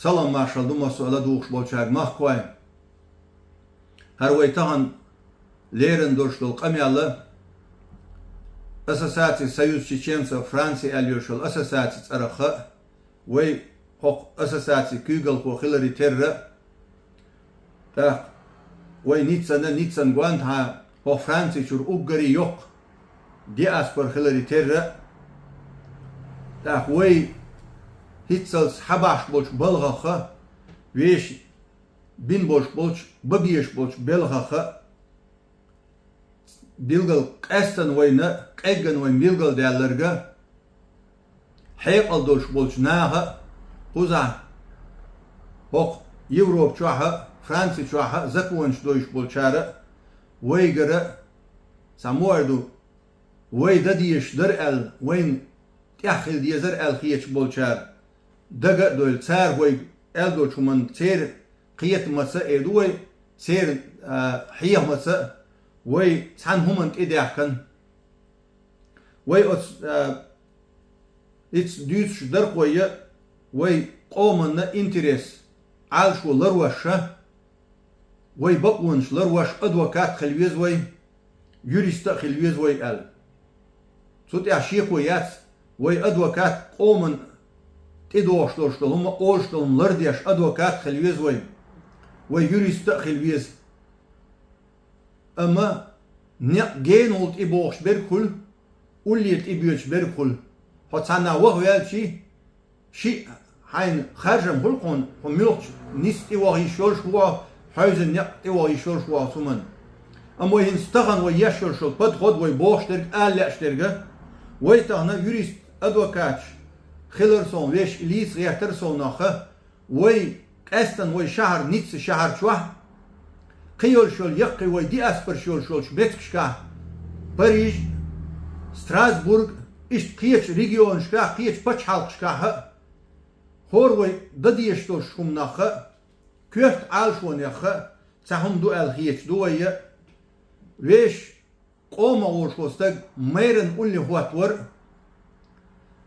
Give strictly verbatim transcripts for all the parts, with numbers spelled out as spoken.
Салам-маршал ду массо а ладугӀуш болчаьрга, махкой. ХӀара вай тахан леррина долуш долу къамел а, Ассоциация Союз чеченцев Франции аьлла йолуш йолу ассоциаци цӀарах а, вай хӀокху ассоциацин куьйгалхо хиларе терра а, тӀаккха вай Ниццана, Ниццан гонаха хӀокху Франци чуьра уггаре йоккха диаспора хиларе терра а, тӀаккха вай хӀинццалц хьабахьаш болчу балхах а, вешан бина болуш болчу, бан безаш болчу белхах а, билггал къаьстина вайна, къеггина вайна билгалдаьлларг а, хьекъал долуш болчу наха а, кхузахь хӀокху Европа чохь а, Франци чохь а законаш дойтуш болчара а, вайгара а, цхьа муха ду, вай дан дезаш дара аьлла, вайна тӀехь хила дезара аьлла хеташ болчара дага а дойлу, цара вайга аьлла долчу хӀуманна церан кхетамаца а, эр ду вай, церан, а, хьехамаца а вай цхьана хӀуманна тӀедаьхкина. Вай оцу, а, ица дуьйцуш дара-кх вай, вай къоманна интерес Ӏалашо ларъеш а, вай бакъонаш ларъеш адвокат хила веза вай, юрист а хила веза вай аьлла. Цу тӀехь шеко яц, вай адвокат къоманна тӀедогӀуш долуш долу хӀума, олуш долу хӀума лардеш адвокат хила веза вай, вай юрист а хила веза. Амма некъ генахула тӀебогӀуш берг хуьлу, уллера тӀебоьдуш берг хуьлу. Хьо цхьанна ваха ваьлчи, шиъ хьайна харжам хуьлу хьуна, хьо муьлххачу ницкъ тӀеваха йиш йолуш ву хьо, хьаьвзина некъ тӀеваха йиш йолуш ву хьо хӀуманна. Амма вай хӀинца тахана вай еш йолуш йолу подход, вай бохуш дерг, ала лаьаш дерг а, вай тахана юрист, адвокаташ хилар сов, вешан лийца гӀертар сов нах а, вай къаьстина вай шахьар, Ницца шахьар чохь, кхин йолуш йолу яккхий вай диаспораш йолуш йолчу меттигашкахь, Париж, Страсбург, иштта кхечу регионашкахь, кхечу пачхьалкхашкахь а, хӀора вай дан дезаш долуш хӀуманах а, коьрта Ӏалашонех а цхьа хӀума ду аьлла хеташ ду вай а. Вешан къоман волуш волу стаг мэран улле хӀоттавар а,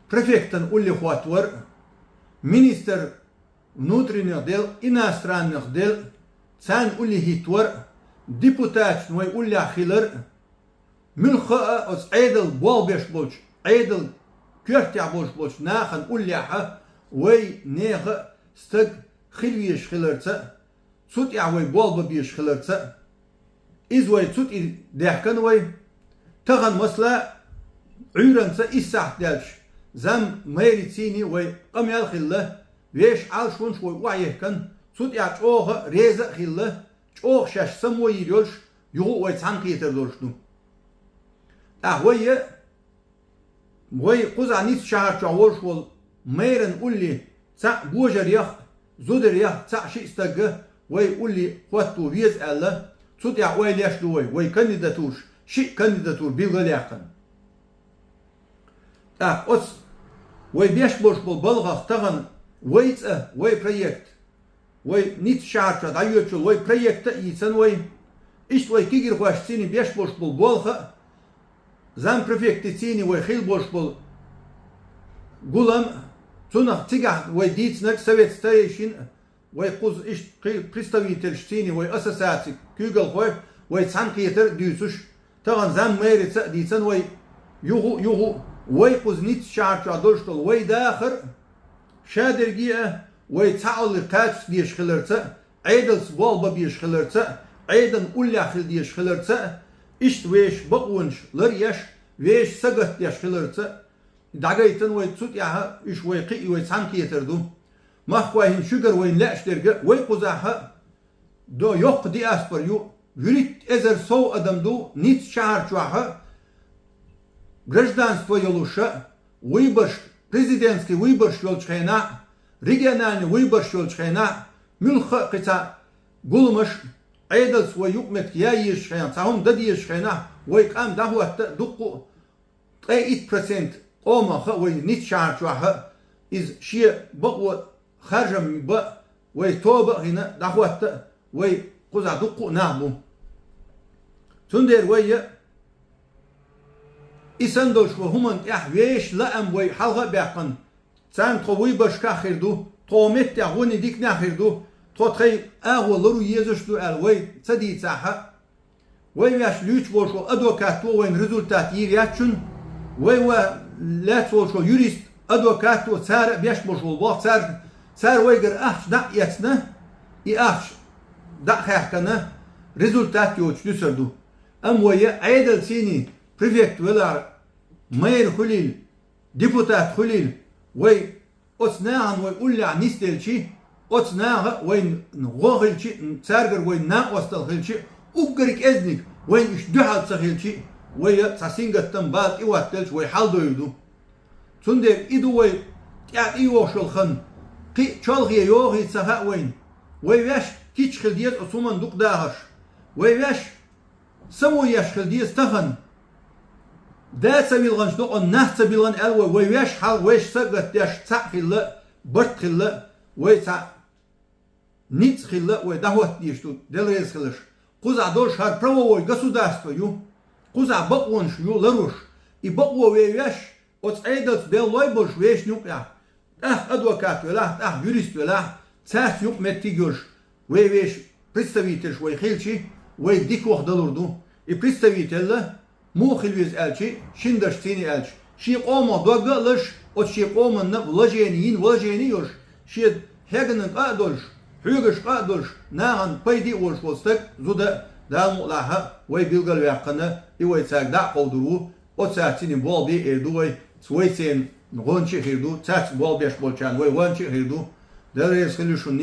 префектан улле хӀоттавар а, министр внутренних дел, иностранных дел, царна улле хӀиттавар а, депутаташна вай уллехь хилар а, муьлхха а оцу Ӏедал болх беш болчу, Ӏедал коьртехь болуш болчу нахана уллехь а вай нехан а стаг хила везаш хиларца а, цу тӀехь вай болх бан безаш хиларца а. Иза вай цу тӀе даьхкина вай. Тахана масала Ӏуьйранца исс сахьт даьлча, зам мэрицийний вай къамел а хилла, вешан Ӏалашонаш вай охьаехкина, цу тӀехь чӀогӀа а реза а хилла, чӀогӀа шаьш самавийр йолуш, юха а вай цхьаьнакхетар долуш ду. ТӀаккха вай а, вай кхузахь Ницца шахьар чохь волуш волу мэран улле цхьаъ божарех а, зударех а цхьаъ-шиъ стаг а вай улле хӀотто веза аьлла, цу тӀехь ойла еш ду вай, вай кандидатураш, шиъ кандидатура билгалъяьккхина. ТӀаккха оцу вай беш болуш болу балхах тахана вай цӀа, вай проект, вай Ницца шахьар чохь дӀайоьдучул вай проект а йийцина вай. Иштта вай кегирхошцийний беш болуш болу болх а, зампрефектицийний вай хила болуш болу гулам а, цунах цигахь вай дийцинарг совет старейшин а, вай кхуза иштта кхин представительшцийний вай ассоциацин куьйгалхой, вай цхьаьнакхетар а дуьйцуш, тахана зам мэрица а дийцина вай, юха а, юха а вай кхуза Ницца шахьар чохь долуш долу вай дахар а, шадерриге а вай цхьаолле кхача дезаш хиларца а, Ӏедалца болх бан безаш хиларца а, Ӏедална уллехь хила дезаш хиларца а, иштта вешан бакъонаш ларъеш, вешан сагатдеш хиларца а, дӀагайтина вай цу тӀехь а, уьш вай кхин а вай цхьаьнакхетар ду. Махкой, хӀинца шуьгара вайна лаьаш дерг а, вай кхузахь а до йоккха диаспора ю, вуьрхӀитта эзар сов адам ду Ницца шахьар чохь а, гражданство йолуш а, выборш, президентский выборш йолчу хенахь а, региональный выборш йолчу хенахь а, муьлхха а кхин цхьа гуламаш, Ӏедалца вай юкъаметтиг ян езачу хенахь, цхьа хӀума дан дезачу хенахь, вай къам дӀахӀотта а дуккха а, ткъе итт процент къомах а вай Ницца шахьар чохь а, иза шен бакъо харжам бан а, вай тоба а хӀина дӀахӀотта а, вай кхузахь дуккха а нах бу. Цундела вай а, и санна долуш вай хӀуманна тӀехь вешан лаам вай хьалха а баьккхина, царна тхо выборшкахь а хир ду, тхо меттехь гӀоне диканехь хир ду, тхо тхайн агӀо лару езаш ду аьлла вай ца дийцахь а, вай ваьш луьйчу болуш волу адвокато вайна результат йийр яц шуна, вай ва лаьцна волуш волу юрист, адвокато цара а беш болуш волу боху, цара, цара вайгара ахча дӀа а эцна, и ахча дӀа а хаьхкина, результат йоцуш дуьсур ду. Амма вай Ӏедалцийний префект велахь, мэр хуьлийла, депутат хуьлийла, вай оцу нахана вай уллехь нисделчи, оцу наха а вайн гӀо хилчи, цаьргара вайн накъосталла хилчи, уггар кӀезниг вайн иштта дуьхьал ца хилчи, вай а цхьа сингаттам бала тӀе ваттаделча вай хьал дойр ду. Цундела и ду вай тӀаьхьа тӀейогӀуш йолу хан, кхин а чолхе йогӀий ца хаьа вайна. Вай ваьш кийча хила деза оцу хӀуманна дукха дахарш. Вай ваьш само еш хила деза тахана. Да ца вилгӀанчу докъан нах ца билгӀан аьлла вай, вай ваьш хьал вайша са а гатдеш цхьаъ хилла, барт хилла, вай цхьаъ ницкъ хилла, вай дӀахӀотта дезаш ду, Дела реза хиларш. Кхузахь долуш хӀара правовой государство ю, кхузахь бакъонаш ю ларуш. И бакъо вай ваьш оцу Ӏедалца беллой болуш вешан юкъехь, тӀаккха адвокат велахь, тӀаккха юрист велахь, цаьрца юкъаметтиг йолуш, вай вешан представительш вай хилчи, вай дика ваха далур ду. И представителла муха хила веза аьлчи, шина дашцийний аьлча, шен къомах дог а лазаш, оцу шен къоманна вложение йина, вложение йолуш, шен хьегнан къа а долуш, хьоьгуш къа а долуш, нахана пайде а волуш волу стаг, зуда а, Дала мукъалахь а, вай билгалваьккхина, и вай цаьрга дӀа а кховдур ву, оцаьрца цуьнан болх бе эр ду вай, вай церан гӀонча а хир ду, цаьрца болх беш болчарна вай гӀонча а хир ду. Дела реза хила ю шуна.